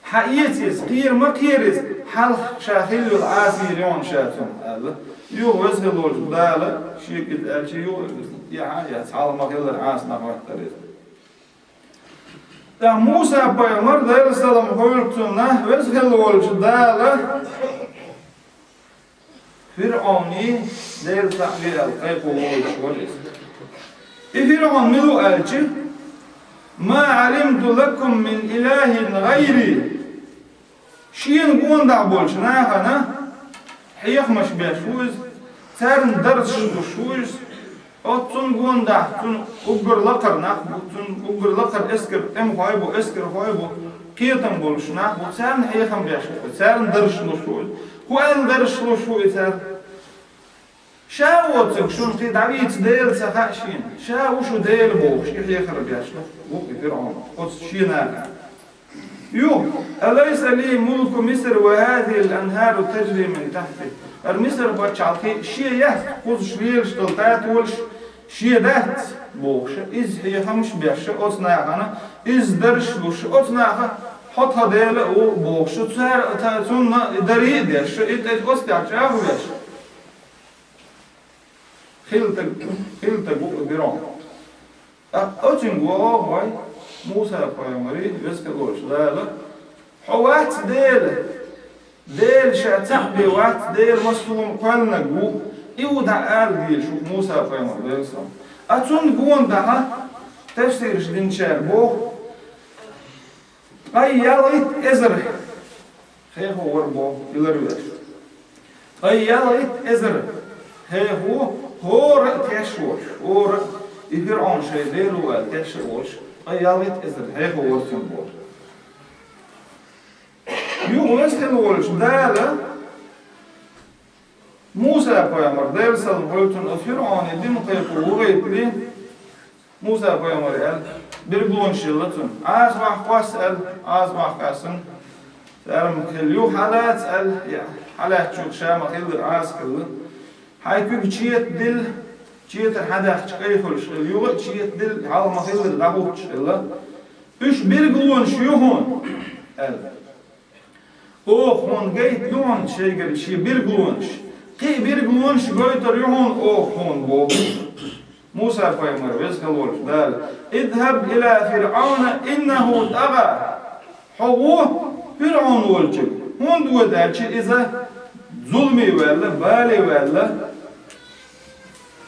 Хьаэца иза, кхера ма кхера иза, хьалха ша хилла йолу Ӏаса йийр ю хьуна ша цунах. Юха Веза хила волчу Дала шега иза аьлча, юха иза тӀехьа а яц, хьалха ма-хиллара Ӏаса нах хӀоттар иза. ТӀаккха Муса-пайхамар, Делан салам хуьлда цунна, Веза хила волчу Дала ФирӀавне Дела цхьаъ ве аьлла кхайкхо волуш вара иза. И ФирӀавн мила ву аьлча: «Ма Ӏалимту лакум мин илахин гӀайри». Шена гонах болчу нахана хьехамаш беш ву иза, царна дарсаш луш ву иза. Оццунна гонах, цуьнан уггар лакхара нах бу, цуьнан уггар лакхара эскар, тӀемахой бу, эскархой бу, кхетам болуш нах бу, царна хьехам беш ву, царна дарсаш луш ву иза. ХӀун аьлла дарсаш луш ву иза царна? Ша воцург шуна кхин дӀавийца Дела ца хаьа шена. Ша ву шу Дела бохуш, и хьехар беш ву и ФирӀавн оцу шен нахана. Ю, алайса ли мулку Миср ва хазихил анхару таджри мин тахти. ХӀара Миср пачхьалкх шен яц, кхузуш лелаш долу татолаш шен дац бохуш, иза хьехамаш беш оцу нахана, иза дарсаш луш оцу наха, хьо тхан Дела а ву бохуш, цара, цунна и дарий а деш, и тӀе оцу тӀехь чӀагӀвеш. Хилла стаг, хилла стаг ву и ФирӀавн. ТӀаккха оцуьнга боху вай, Муса-пайхамаре, Веза хила волчу Дала: «Хьо вац Дела, Дела ша цхьаъ бен вац, Дела массо а кхоьллинарг ву», и ву дӀаала дезаш ву Муса-пайхамар, Делан салам. А цунна гонах тафсираш динчара боху, ткъе ялхитта эзар хьехо вара боху и ларвеш. Ткъе ялхитта эзар хьехо, хӀора а теш а волуш, хӀора а и ФирӀавн шайн Дела ву аьлла теш а волуш, ткъе ялхитта эзар хьехо вара цуьнан боху. Юха Веза хила волчу Дала Муса-пайхамар, Делан салам хуьлда цунна, оцу ФирӀавне дина кхайкхо вахийтале, Муса-пайхамаре аьлла, билгалонаш елла цунна. Ӏазапах кхосса аьлла, Ӏазапах кхаьссина. Цара ма хилла, юха хьалаца аьлла, я, хьалаьцча юха ша ма-хиллара Ӏаса хилла. Хьайн куьг четадилла, четар хьадаьхча кӀайн хуьлуш хилла, юха а четадилла, хьалха ма-хиллара дӀахӀуттуш хилла. Уьш билгалонаш ю хьуна аьлла. Оха хьуна гайта ду хьуна шайгара шен билгалонаш. Кхин а билгалонаш гойтур ю хьуна оха хьуна боху Муса-пайхамар, Веза хила волчу Дала: «Идхаб иля ФирӀавна иннаху тӀагӀа». Хьо гӀо ФирӀавн волчу, хӀунда ву аьлча иза зуламе ваьлла, бале ваьлла.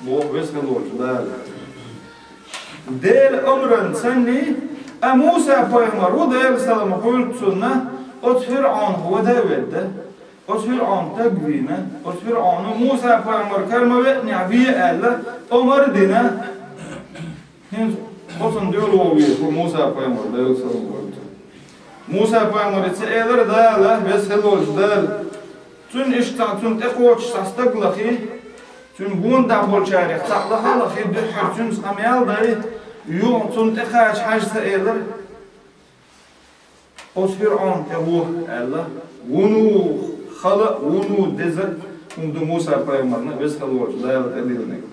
Боху Веза хила волчу Дала. Делан омранна санний, а Муса-пайхамар ву, Делан салам хуьлда цунна, оцу ФирӀавнах вада а ведда, оцу ФирӀавн таг а вийна, оцу ФирӀавна Муса-пайхамар кара ма веанехь ве аьлла, омра а дина. ХӀинца оцунна дуьхьал вогӀу веза ву Муса-пайхамар, Делан салам хуьлда цунна. Муса-пайхамаре ца элира Дала, Веза хила волчу Дала. Цуьнан иштта цунна тӀекхочуш цхьа стаг лахий, цуьнан гонах болчарех цхьаъ лаха а лахий, дуьххьара цуьнца къамел а дай, юха цунна тӀекхача хьажа ца элира. Оцу ФирӀавна тӀе ву аьлла, вуно хала а, вуно деза а хӀума ду Муса-пайхамарна Веза хила волчу Дала тӀедиллинарг.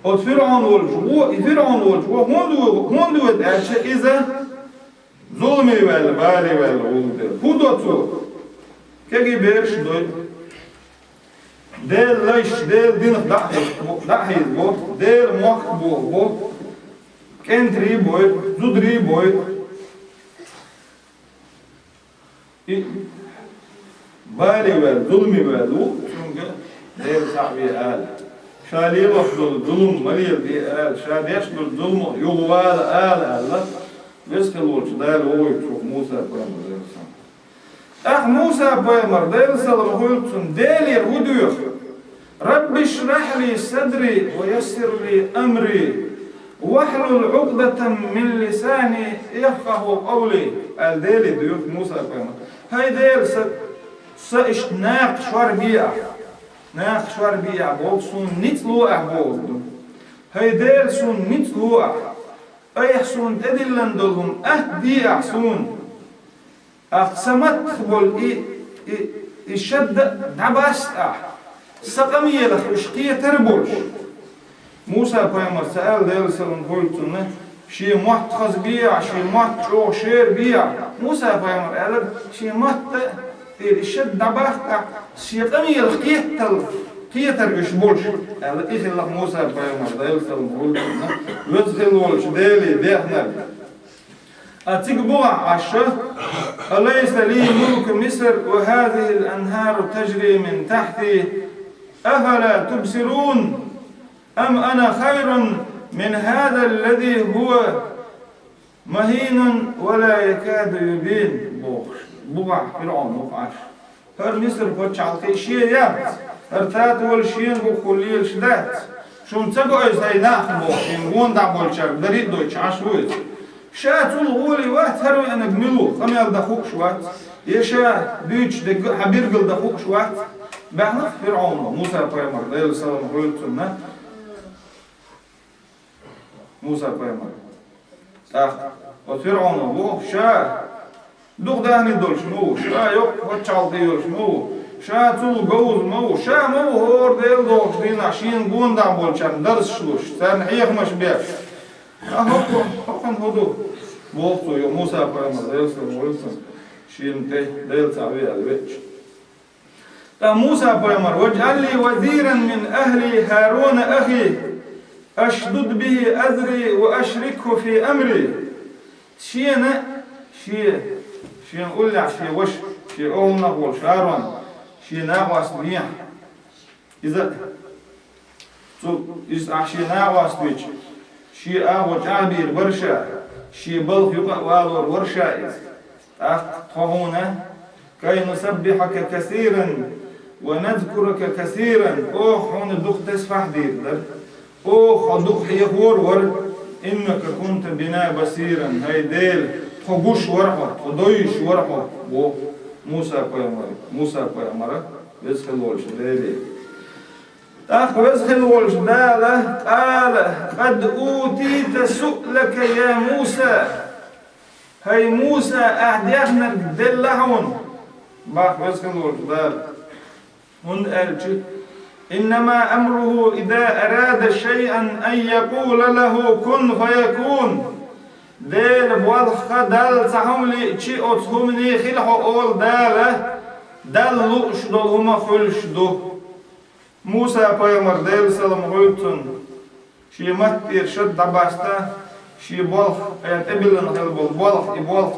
Оцу ФирӀавн волчу ву, и ФирӀавн волчу ву, хӀунда ву, хӀунда ву аьлча иза зуламе ваьлла, бале ваьлла гӀуллакх дерг. ХӀун до цо? Кегий бераш а дой. Делан лайш, Делан динах дӀа а хьийзабо, дӀа а хьийзабо, Делан мохк а бохабо, кӀентарий а бой, зударий а бой. И бале ваьлла, зуламе ваьлла ву, цуьнга Дела цхьаъ ве ала. Ша лелош долу зулам ма леладе ала, ша деш долу зуламах юхавала ала аьлла, Веза хила волчу Дала вохуьйту чу Муса-пайхамар. ТӀаккха Муса-пайхамар, Делан салам хуьлда цунна, Делера хӀун доьху? «Рабби шрахь ли садри ва яссир ли амри, вахьлул Ӏукъдатам мин лисани яфкъаху къавли», аьлла Деле доьху Муса-пайхамар. ХӀай Дела, сан, сан иштта накха шорбе ахь, накха шорбе ахь боху, суна ницкъ ло ахь бохург ду. ХӀай Дела, суна ницкъ ло ахь, айхьа суна тӀедиллина долу хӀума атта де ахь суна. Ахь сан маттах болу и, и, и шадда а дӀабасса ахь, сан къамелах уьш кхетар а болуш. Муса-пайхамарца аьлла, Делан салам хуьлда цунна, шен мотт хаза бе ахь, шен мотт чӀогӀа шера бе ахь. Муса-пайхамар аьлларг, шен матта тӀера и шадда дӀабаккха ахь, шен къамелах кхеталла, кхетар уьш болуш, аьлла, и хилла Муса-пайхамар, Делан салам хуьлда цунна, Веза хилла волчу Деле дехнарг. А цига боху Ӏаш: «أليس لي ملك مصر وهذه الأنهار تجري من تحتي أفلا تبصرون أم أنا خير من هذا الذي هو مهين ولا يكاد يبين», – бохуш, боху ФирӀавна боху Ӏаш. «ХӀара Мисар пачхьалкх шен яц, хӀара тата волу шена бохург лелаш дац. Шуна ца го иза, хӀай нах, – боху, – шена гонах болчаьрга дарий а дойтуш Ӏаш ву иза. Ша цул гӀоле вац, хӀара веанарг мила ву, къамел дан хууш вац, я ша дуьйцуш дерг а хьан билгал дан хууш вац». Баьхнарг ФирӀавна, Муса-пайхамар, Делан салам хуьлда цунна, Муса-пайхамар. ТӀаккха оцу ФирӀавна боху: «Ша дукха даьхни долуш ма ву, ша йоккха пачхьалкх йолуш ма ву, ша цул говза ма ву, ша ма ву хӀора Дела догӀучу дийнахь шена гонах болчарна дарсаш луш, царна хьехамаш беш. Ткъа хӀокху, хӀокхуьнан хӀун ду?» – боху цо, йо, Муса-пайхамар, Делан салам хуьлда цунна, шена тӀе Дела цхьаъ ве аьлла веача. Ткъа Муса-пайхамар: «واجعل لي وزيرا من أهلي هارون أخي أشدد به أزري وأشركه في أمري». Шена, шен, шен уллехь шен ваша, шен охӀланах волуш ХӀарун, шен накъост вехьа. Иза, цу, иза ахь шен накъост веча, шен агӀо чӀагӀбийр бара ша, шен балха юкъа а валор вара ша иза. ТӀаккха тхо хьуна: «كي نسبحك كثيرا ونذكرك كثيرا», оха хьуна дукха тесбахь дийр дара, оха хьо дукха хьехор вара, «إنك كنت بنا بصيرا», хӀай Дела, тхо гуш вара хьо, тхо довзуш вара хьо, боху Муса-пайхамар, Муса-пайхамара, Веза хилла волчу Деле. ТӀаккха Веза хилла волчу Дала: «قال قد أوتيت سؤلك يا موسى». «ХӀай Муса, ахь дехнарг делла хьуна», – боху Веза хилла волчу Дала. ХӀунда аьлча: «إنما أمره إذا أراد شيئا أن يقول له كن فيكون». Делан болх, Далла цхьа хӀума лиъча, оцу хӀумане хила хьо олу Дала, Далла лууш долу хӀума хуьлуш ду. Муса-пайхамар, Делан салам хуьлда цунна, шен матта тӀера шад дӀабаста, шен болх, э, тӀебиллина хилла болу болх, и болх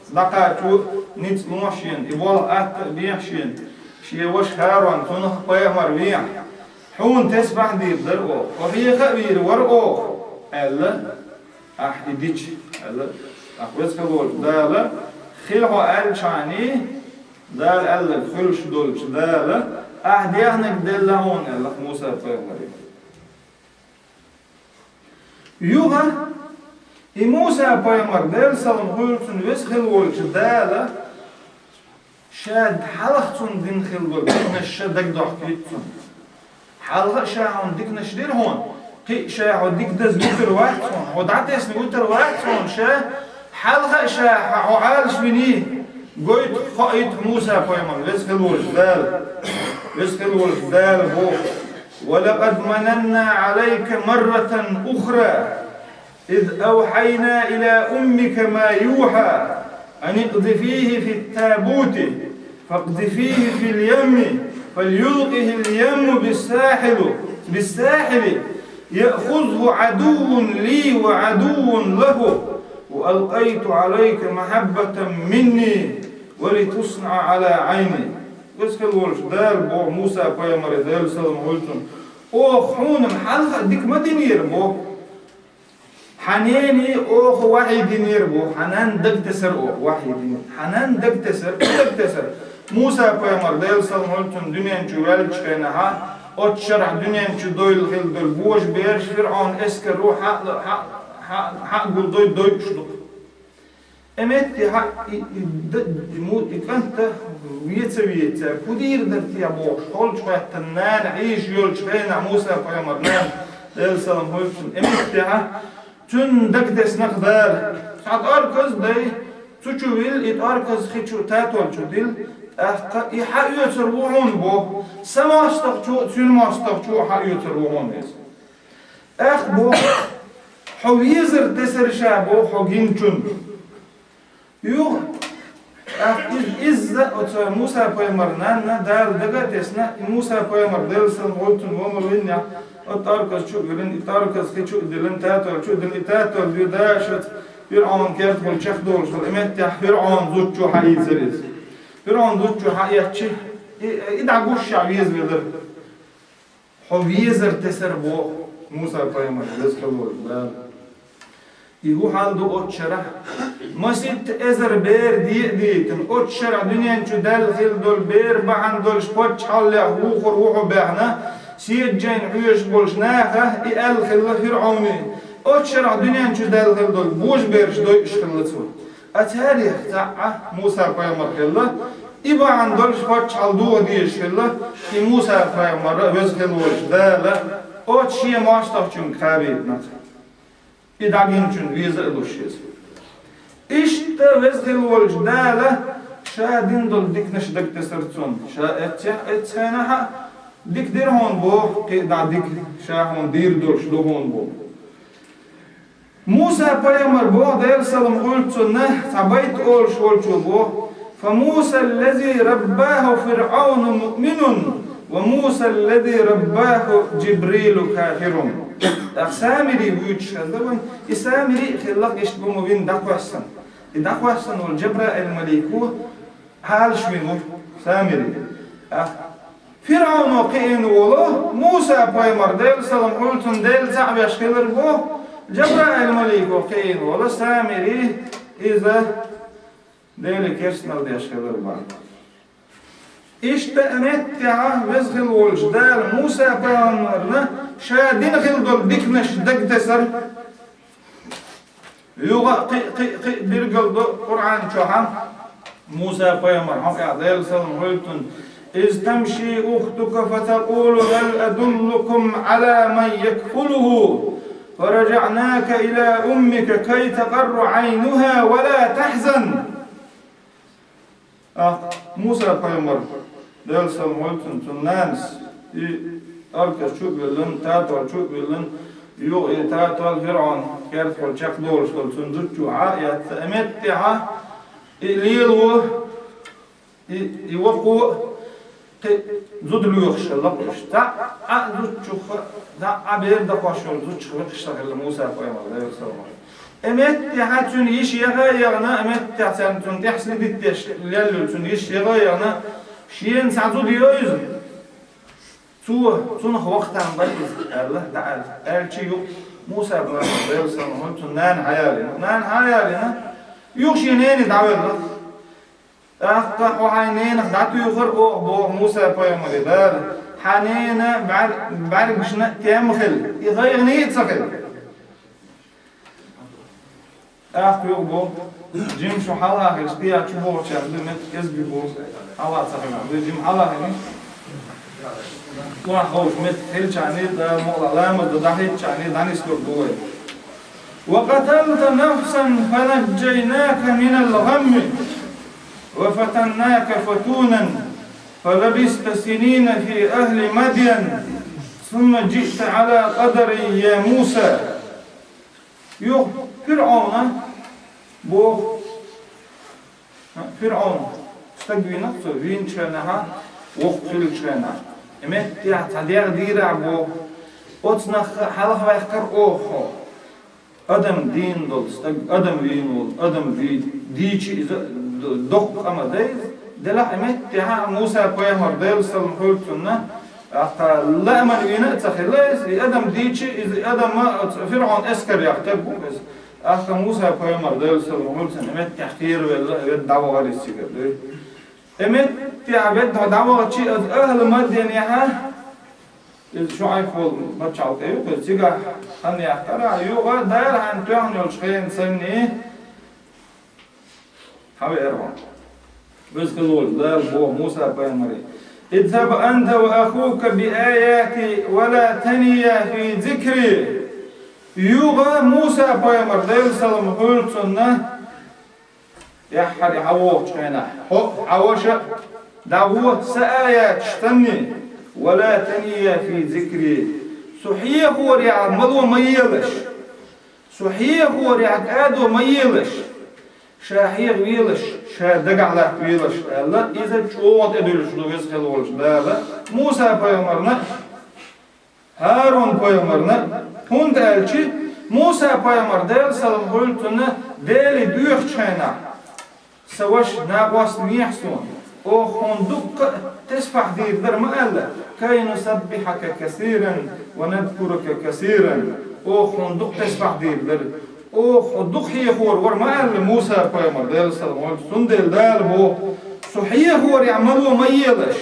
дӀакхачо, ницкъ лохьа шена, и болх атта а бехьа шена, шен ваша ХӀарун, цунах а пайхамар вехьа. «Хьуна тесбахь дийр дара оха, хьо хьеха а вийр вара оха», – аьлла, ахь и дича, аьлла, ахь Веза хилла волчу Дала, хила хьо аьллачхьаний, Дала аьлларг хуьлуш долчу Дала, ахь дехнарг делла хьуна, аьлла Муса-пайхамаре. Юха и Муса-пайхамар, Делан салам хуьлда цунна, Веза хилла волчу Дала, ша хьалха цунна дина хилла долу диканаш ша дагадохкийта цунна. Хьалха а ша хьуна диканаш дира хьуна, кхин а ша хьо дика даза вуьтур вац хьуна, хьо дӀатесна вуьтур вац хьуна ша, хьалха а ша хьо Ӏалаш виний, гойту, хоуьйту Муса-пайхамар, Веза хилла волчу Дала. Веза хилла волчу Дала боху: «ولقد مننا عليك مرة أخرى إذ أوحينا إلى أمك ما يوحى أن اقذفيه في التابوت فاقذفيه في اليم فليلقه اليم بالساحل، بالساحل يأخذه عدو لي وعدو له وألقيت عليك محبة مني ولتصنع على عيني». Веза хилла волчу Дала боху Муса-пайхамаре, Делан салам хуьлда цунна: «Оха хьуна хьалха а дика ма динера боху. Хьан нене оха вахьий динера боху, хьан нанна дагатесара оха вахьий дина. Хьан нанна дагатесара, дагатесара». Муса-пайхамар, Делан салам хуьлда цунна, дуьнен чу ваьллачу хенахьа, оцу шарахь дуьнен чу дойла хилла долу божабераш, ФирӀавнан эскаро хьа-, хьа-, хьа-, хьа а гулдой, дойуш ду. И меттехьа и, и, д-, и му-, и кӀанта веца-веца, кху дийр дара те бохуш, холчу хӀоьттина нана Ӏийша йолчу хенахь, Муса-пайхамар нана, Делан салам хуьлда цунна, и меттехьа цуьнан дагатеснакх Дала. Цхьа тӀорказ дай, цу чу вилла, и тӀорказ хи чу, татол чу дилла, тӀаккха и хьаоьцур ву хьуна боху, сан мостагӀчо а, цуьнан мостагӀчо а хьаоьцур ву хьуна иза. Ах, боху, хьо везар тесар ша, боху, хьо гиначунна. Юха, ТӀаккха из-, изза оцу Муса пайхамар нанна Дала дага а тесна, и Муса пайхамар, Делан салам хуьлда цунна, вомал виннехь, оцу тӀоьрказа чу а вилина, и тӀоьрказа хи чу а диллина, татол чу а диллина, и татол дуьйна дашаца, ФирӀаун кертахула чекхдолуш хилла, и меттехь ФирӀаун зудчо хьаийцира иза. ФирӀаун зудчо хьаэцча, и, и дӀагуш а везавелира. Хьо везар тесар боху Муса пайхамар, веза хилла волчу Дала. И хӀун хьал ду оцу шарахь? Маситта эзар бер де а дитина, оцу шарахь дуьнен чу даьлла хилла долу бер бахьана долуш паччахьаллех вухур ву хьо баьхна, седа жайна хьоьжуш болчу наха и аьлла хилла ФирӀауне. Оцу шарахь дуьнен чу даьлла хилла долу божабераш дойуш хилла цо. А царех цхьаъ Муса пайхамар хилла, и бахьана долуш паччахьалла дохо дезаш хилла, и Муса пайхамар а веза хилла волчу Дала оцу шен мостагӀчуьнга кхабийтина. И дӀагинчунна веза а луш иза. Иштта веза хилла волчу Дала ша дина долу диканаш дагатесира цунна. Ша эццехь, эццахь хьенахь а дика дира хьуна боху, кхин а дӀа дика, ша хьуна дийр долуш ду хьуна боху. Муса пайхамар боху, Делан салам хуьлда цунна, цхьа байт олуш волчо боху: «Фа Муса ллази раббаху ФирӀауну муъминун, ва Муса ллази раббаху Джибрилу кафирун». ТӀаккха Самири вуьйцуш хезна вайн, и Самири а хилла иштта бу ма вина дӀакхоьссина. И дӀакхоьссина волу Джабраил-малико Ӏалашвина ву Самири. ТӀаккха ФирӀауно кхиийна волу Муса пайхамар, Делан салам хуьлда цунна, Дела цхьаъ веш хилар боху, Джабраил-малико кхиийна волу Самири, иза Деле керстанал деш хилар боху. Иштта а меттехь веза хилла волчу Дала Муса пайхамарна ша дина хилла долу диканаш дагатесара. Юха а кхин а, кхин а, кхин а билгал до Къуръан чохь а, Муса пайхамар, хьо кхаьа Делан салам хуьлда цунна: «Из тамши ухтука фатакъулу хьал адуллукум Ӏала ман якфулуху, фараджаънака ила уммика кай такъарра Ӏайнуха ва ла тахьзан». ТӀаккха Муса пайхамар, Делан салам хуьлда цунна, цуьнан нанас, и тӀоьрказ чу а виллина, татол чу а виллина, юха и татол ФирӀаун кертахула чекхдолуш долу цуьнан зудчо хьа а эцна, и меттехь а, и лело, и, и вокхо а, кхин зуда лоьхуш хилла уьш. Цхьа а зудчух, цхьа а бер дакхош йолу зудчух векхаш ца хилла Муса пайхамар, Делан салам хуьлда. И меттехь а цуьнан йиша яха а яхана, и меттехь царна цунна тӀехь следить деш леллачу цуьнан йиша яха а яхана, шена цхьа зуда йо иза. Цо, цунах ваха там бара иза, аьлла, дӀа аьлла. Аьлча юха Муса пайхамар, Делан салам хуьлда цунна, нана хьаялийна. Нана хьаялийна, юха шен нене дӀавелла. ТӀаккха хьо хьайн ненах дӀатуьйхира оха, боху Муса пайхамаре Дала, хьан нена бӀар-, бӀаьргашна а тем хила, и гӀайгӀане а ца хила. ТӀаккха юха боху, жима шу хьалахийча, кхин чу бохучарна ду, меттиг кӀезиг бу боху, хьала ца хилла, ду жима хьалахийна. Ваха ховш меттиг хилчахьана, Дала мукъалахь ламаз дан дӀахӀиттачахьана, дӀанислур ду вай. «Ва къаталта нафсан фанажжайнака минал гӀамми, ва фатаннака фатунан, фалабиста синина фи ахли Мадьян, сумма жиъта Ӏала къадарин, я Муса». Юха ФирӀауна боху, ФирӀаун стаг вийна, цо вийначу хенахь, воккха хиллачу хенахь, и меттехь цхьа дегӀ дийрахь боху, оцу нахах хьалхаваьккхира оха хьо. Адам дийна долу стаг, адам вийна волу, адам вий-, дийча иза д-, доккха къа ма дай иза. Делахь и меттехь а Муса пайхамар, Делан салам хуьлда цунна, тӀаккха лааман вийна а ца хилла иза, и адам дийча иза, и адам оцу ФирӀаун эскарех стаг ву иза. ТӀаккха Муса пайхамар, Делан салам хуьлда цунна, и меттехь кхеравелла, ведда дӀавахара иза цигара, дуй. И меттехь ведда дӀавахча, оцу ахьла Мадьянехь иза ШуӀайб волу пачхьалкх ю, кхуьнан цигахь хан яьккхира, юха Дала хьайна тоьхна йолчу хенан санна, хьан веара хьо. Веза хилла волчу Дала боху Муса пайхамаре: «Идхаб анта ва ахука би аяти ва ла тания фи зикри». Юха Муса пайхамар, Делан салам хуьлда цунна, тӀаьххьара хьан вогӀучу хенахь, хьо а, хьан ваша а, дӀагӀо сан аяташ санна, ва ла тания фи зикри. Со хьехорехь мало ма елаш. Со хьехорехь кӀадо ма елаш. Ша хьеха велаш, ша дагахь латтавелаш аьлла, иза чӀогӀа тӀедуьллуш ду Веза хила волчу Дала Муса-пайхамарна а, ХӀарун-пайхамарна а, хӀунда аьлча Муса-пайхамар, Делан салам хуьлда цунна, Деле доьхучу хенахь: «Сан ваша, накъост мехьа суна, оха хьуна дуккха а тесбахь дийр дара ма аьлла, кай нусаббихьака касиран ва назкурака касиран, оха хьуна дуккха тесбахь дийр дара, оха хьо дуккха хьехор вара ма аьлла Муса-пайхамар, Делан салам хуьлда цунна. Цундела Дала боху: „Со хьехорехь мало ма елаш“».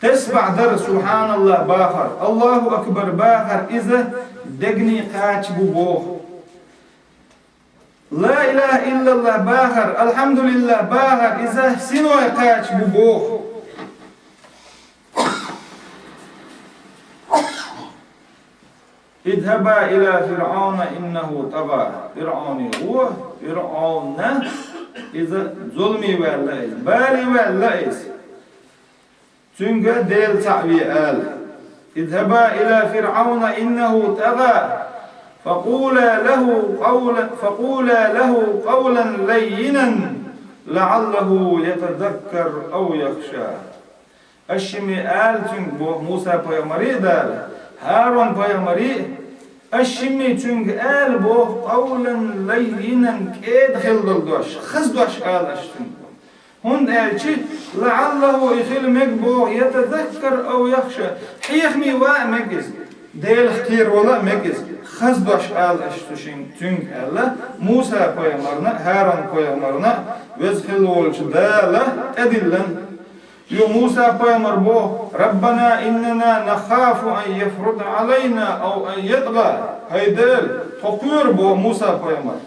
Тесбахь дар, субхьаналлахӀ бахар, Аллаху акбар бахар, иза дегний кхача бу боху. Ла илаха иллаллахӀ бахар, алхьамдулиллахӀ бахар, иза синой кхача бу боху. «Идхаба иля ФирӀавна иннаху тӀагӀа». ФирӀавне гӀо, ФирӀавна, иза зуламе ваьлла иза, бале ваьлла иза. Цуьнга Дела цхьаъ ве ала. «Идхаба иля ФирӀавна иннаху тӀагӀа. Факъула лаху къавла-, факъула лаху къавлан лаййинан, лаӀаллаху ятазаккару ав яхша». Аша шимме ала цуьнга боху Муса-пайхамаре а Дала, ХӀарун-пайхамаре а, аша шимме цуьнга ала боху къавлан лаййинан, кӀеда хила долу дош, хаза дош ала аша цуьнга боху. ХӀунда аьлча, лаӀаллаху, и хила мега боху, ятазаккару ав яхша, хьехаме ван а мега иза, Делах кхеравала а мега иза, хаза дош ала аша цу шин-, цуьнга аьлла, Муса-пайхамарна а, ХӀарун-пайхамарна а Веза хила волчу Дала тӀедиллина. Юха Муса-пайхамар боху: «Раббана иннана нахафу ан яфрута Ӏалайна ав ан ятӀгӀа». ХӀай Дела, тхо кхоьру боху Муса-пайхамар.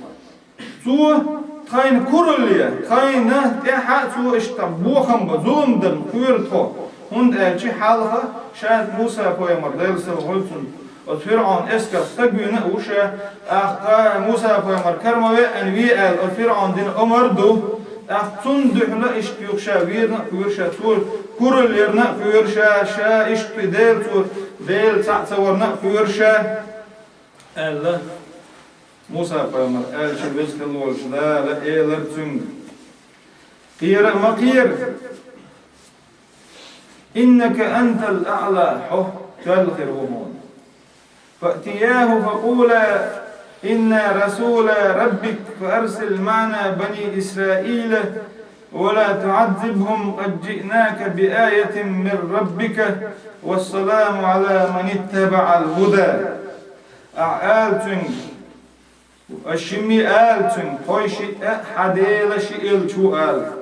Цо тхайна куралла, тхайна тӀаьхьа а цо иштта бохам бан, зулам дан кхоьру тхо. ХӀунда аьлча хьалха ша Муса-пайхамар, Делан салам хуьлда цунна, оцу ФирӀавн эскар стаг вийна а ву ша, тӀаккха Муса-пайхамар кара ма веана ве аьлла, оцу ФирӀавна дина омар а ду. ТӀаккха цунна дуьхьал иштта юха ша вийрна а кхоьру ша, цо куралла ярна а кхоьру ша, ша иштта Дела цо, Дела цхьаъ ца варна а кхоьру ша, аьлла. Муса-пайхамар аьлча, Веза хила волчу Дала элира цуьнга: «Кхера а ма кхера, иннака антал аӀла, хьо тоьлла хир ву хьуна». فأتياه فقولا إنا رسولا ربك فأرسل معنا بني إسرائيل ولا تعذبهم قد جئناك بآية من ربك والسلام على من اتبع الهدى. Ахьа ала цуьнга, аша шимме ала цуьнга, тхойшиъ а хьан Делан шиъ елча ву ала.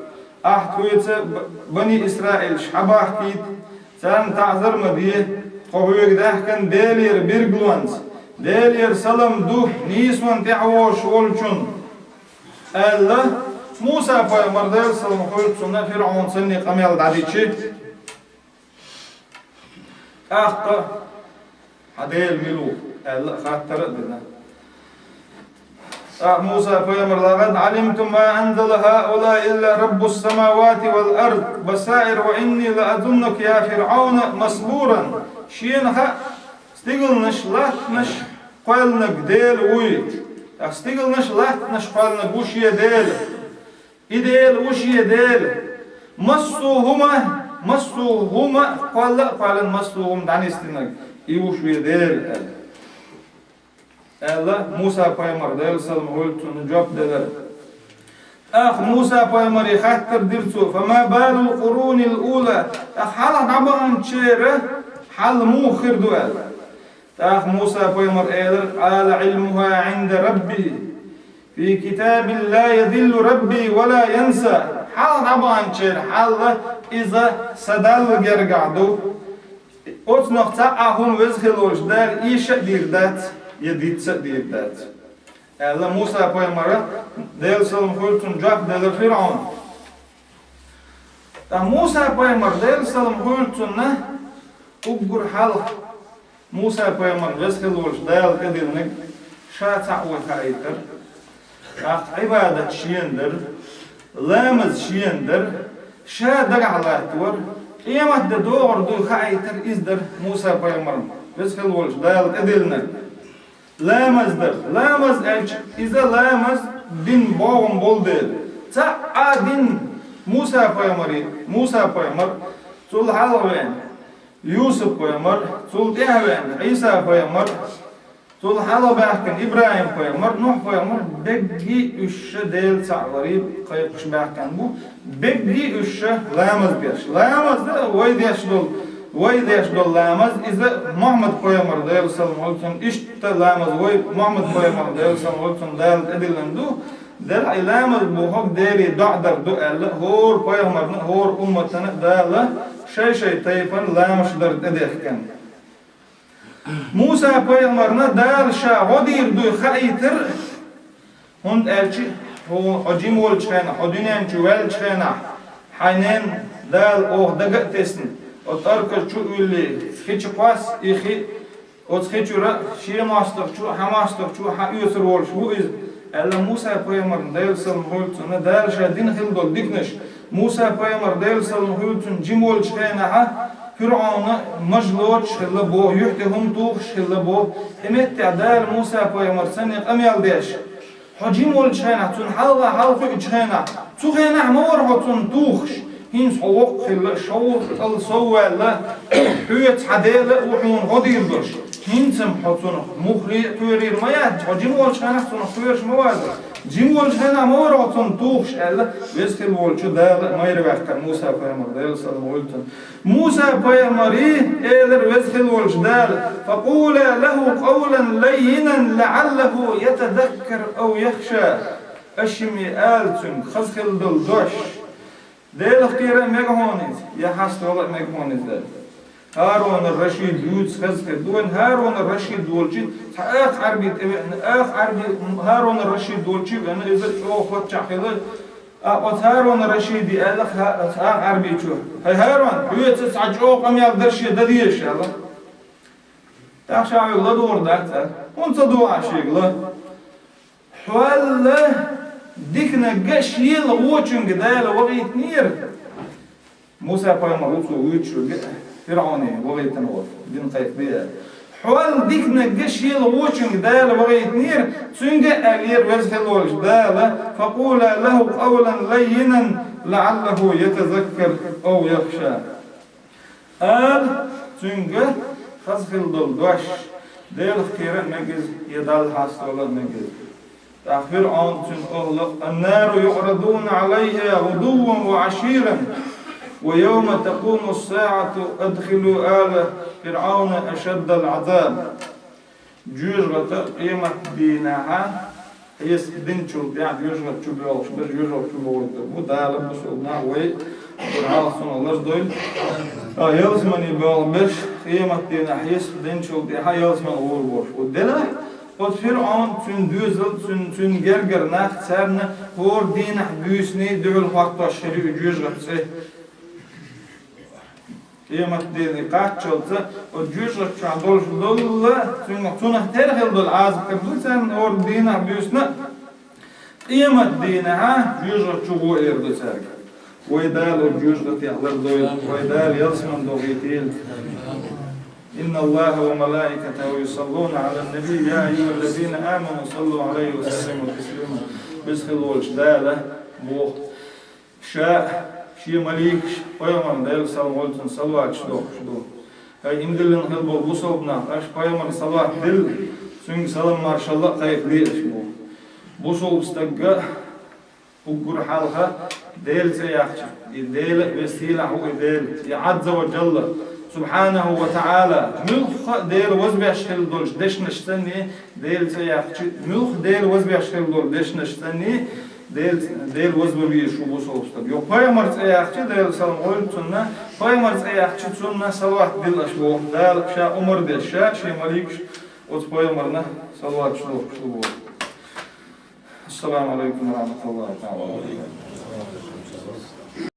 Ахьа тхоьца б-, бани Исраилаш хьабахкийта, царна таӀзар ма де, тхо хьоьга даьхкина Делера билгалонца, Делера салам ду нийсонна тӀаьхьавозуш волчунна, аьлла, Муса-пайхамар, Делан салам хуьлда цунна, ФирӀавна санна къамел дӀадичи. ТӀаккха: «Хьан Дела мила ву?» аьлла, хаттар а дина. ТӀаккха Муса-пайхамар: «لقد علمت ما أنزل هؤلاء إلا رب السماوات والأرض بصائر وإني لأظنك يا فرعون مثبورا». Шена хаьа, стигалнаш латтанаш кхоьллинарг Дела вуй. ТӀаккха стигалнаш латтанаш кхоьллинарг ву шен Дела. И Дела ву шен Дела. Массо а хӀума, массо а хӀума кхолла а кхоьллина, массо а хӀума дӀанисдинарг и ву шен Дела аьлла. Аьлла, Муса-пайхамар, Делан салам хуьлда цунна, жоп делира. ТӀаккха Муса-пайхамаре хаттар дира цо: «فما بال القرون الأولى». ТӀаккха хьалха дӀабаханчеран хьал муха хир ду аьлла. ТӀаккха Муса-пайхамар элира: «قال علمها عند ربي في كتاب لا يضل ربي ولا ينسى». Хьалха дӀабаханчеран хьал иза сан Далла гергахь ду. Оцунах цхьа а хӀума Веза хила волчу Дала эша а дийр дац, я дицца а дийр дац, аьлла, Муса-пайхамара, Делан салам хуьлда цунна, жоп делира ФирӀавна. Ткъа Муса-пайхамар, Делан салам хуьлда цунна, уггар хьалха Муса-пайхамар, Веза хила волчу Дала тӀедиллинарг ша цхьаъ вар хаийтара, тӀаккха Ӏибадат шена дара, ламаз шена дара, ша дагахь латтавара, къематде догӀур дуй хаийтара иза дара Муса-пайхамарна, Веза хила волчу Дала тӀедиллинарг. Ламаз дара. Ламаз аьлча, иза ламаз дин богӀум болу дела, Цхьа а дин Муса пайхамари, Муса пайхамар, цул хьалха веана Юсуп пайхамар, цул тӀаьхьа веана Ӏийса пайхамар, цул хьалха баьхкина ИбрахӀим пайхамар, Нухь пайхамар, бегги уьш ша Дела цхьаъ варий кхайкхаш баьхкина бу, бегги уьш ша ламаз деш. Ламаз да вай деш долу, вай деш долу ламаз, иза Мухьаммад пайхамар, Делан салам хуьлда цунна, иштта ламаз вай Мухьаммад пайхамар, Делан салам хуьлда цунна, Дала тӀедиллина ду. Делахь и ламаз бохург Деле доӀа дар ду аьлла, хӀора пайхамарна, хӀора умматана Дала шай-шай тайпана ламазаш дар тӀедехкина. Муса пайхамарна Дала ша гӀо дийр дуй хаийтира, хӀунда аьлча хьо, хьо жима волчу хенахь, хьо дуьнен чу ваьллачу хенахь, хьайн ненан Дала оха дага а тесна, оцу тӀарказ чу а вуьллий, хи чу кхосса и хи, оцу хи чуьра шен мостагӀчо, хьан мостагӀчо хьан оьцур волуш ву иза, аьлла Муса пайхамарна, Делан салам хуьлда цунна, Дала ша дина хилла долу диканаш. Муса пайхамар, Делан салам хуьлда цунна, жима волчу хенахьа, ФирӀовна маж лоцуш хилла боху, юьхь тӀе хӀума тухуш хилла боху, и меттехь Дала Муса пайхамарца санна къамел деш. Хьо жима волчу хенахь, цунна хьалха хьалакхуьучу хенахь, цу хенахь ма вара хьо цунна тухуш, хӀинца хьо воккха хилла, шовзткъа кӀал сов ваьлла, хьоьца хьан Дела а ву хьуна гӀо дийр долуш. ХӀинца-м хьо цунах муххале а кхоьрийр ма яц, хьо жима волчу хенахь цунах кхоьруш ма вац. Жима волчу хенахь ма вара хьо цунна тухуш аьлла, Веза хилла волчу Дала майра ваьккхира Муса пайхамар, Делан салам хуьлда цунна. Муса пайхамаре элира Веза хилла волчу Дала: «Факъула лаху къавлан лаййинан лаӀаллаху ятазаккару ав яхша». Аша-м ала цуьнга хаза хилла долу дош. Делах кхера а мега хьуна иза, я хьаставала а мега хьуна иза аьлла. ХӀарун ар-Рашид вуьйцу хаза хир ду. Вайн ХӀарун ар-Рашид волчу цхьа акха Ӏарби тӀевеана, акха Ӏарби, ХӀарун ар-Рашид волчу веана, иза чӀогӀа паччахь хилла, а, оцу ХӀарун ар-Рашиде аьлла ха-, оцу акха Ӏарбичо: «ХӀай ХӀарун, хьоьца цхьа чӀогӀа къамел дара шен дан дезаш», — аьлла. ТӀаккха ша хьоьга ладугӀур дац аьлла. ХӀунда ца дугӀу ахь шега ла? Хьол диканиг а шел гӀочуьнга Дала вахийтинера. Муса пайхамар ву цо вуьйцуш верг а, ФирӀовне вахийтина волу, дин кхайкхабе аьлла. Хьол диканиг а шел гӀочуьнга Дала вахийтинера, цуьнга а аьллера Веза хилла волчу Дала: «Факъула лаху къавлан лаййинан лаӀаллаху ятазаккару ав яхша». Ала цуьнга хаза хилла долу дош, Делах кхера а мега иза, я Далла хьаставала а мега иза. ТӀаккха ФирӀаун, цуьнан охӀла: «Аннару юӀрадуна Ӏалайха гӀудувван ва Ӏашийран, ва йовма такъуму ссаӀату адхилу ала ФирӀауна ашаддал Ӏазаб». ЖоьжагӀата къематдийнахьа хьесап динчул тӀаьхьа жоьжагӀата чу боьлхуш бара, жоьжагӀата чу бохуьйтур бу Дала бусалба нах вай, Дала цунах лардойла. А ялсамане боьлхуш берш къематдийнахьа хьесап динчул тӀаьхьа ялсамане гӀур болуш бу. Делахь оцу ФирӀаун, цуьнан доьзал, цуьнан, цуьнан гергара нах, царна хӀора дийнахь буьйсанна дуьхьал хӀоттош хир ю и жоьжагӀата цӀе. Къематдийнахь кхаччалца, оцу жоьжагӀата чохь долуш долла, цуьнга, цунах тера хила долу Ӏазап хир ду царна хӀора дийнахь буьйсанна а, къематдийнахьа жоьжагӀата чу гӀо эр ду цаьрга. Вай Дала оцу жоьжагӀатех лардойла, вай Дала ялсамане дохийтийла. إن الله وملائكته يصلون على النبي يا أيها الذين آمنوا صلوا عليه وسلموا تسليما. Веза хилла волчу Дала боху: Ша, Шен маликаш пайхамарна, Делан салам хуьлда цунна, салаваташ дохкуш ду. ХӀай ийман диллина хила болу бусалба нах, аша пайхамарна салават дилла, цуьнга салам-маршалла а кхайкхаде аша боху. Бусалба стага уггар хьалха Делан цӀе яхча, и Дела а веза сийлахь ву и Дела, и Ӏазза ва Джалла, Субхьанаху ва ТаӀала, муьлхха а Дела вазбеш хила долчу дешнаш санна, Делан цӀе яхча, муьлхха Дела вазбеш хила долу дешнаш санна, Дела, Дела вазба везаш ву бусалба стаг. Йо, пайхамар цӀе яхча, Делан салам хуьлда цунна, пайхамар цӀе яхча, цунна салават дилла аша боху. Дала ша омра деш, ша, Шен маликаш оцу пайхамарна салаваташ дохкуш ду боху. Ассаламу алайкум ва рахматуллахи таала ва баракатух.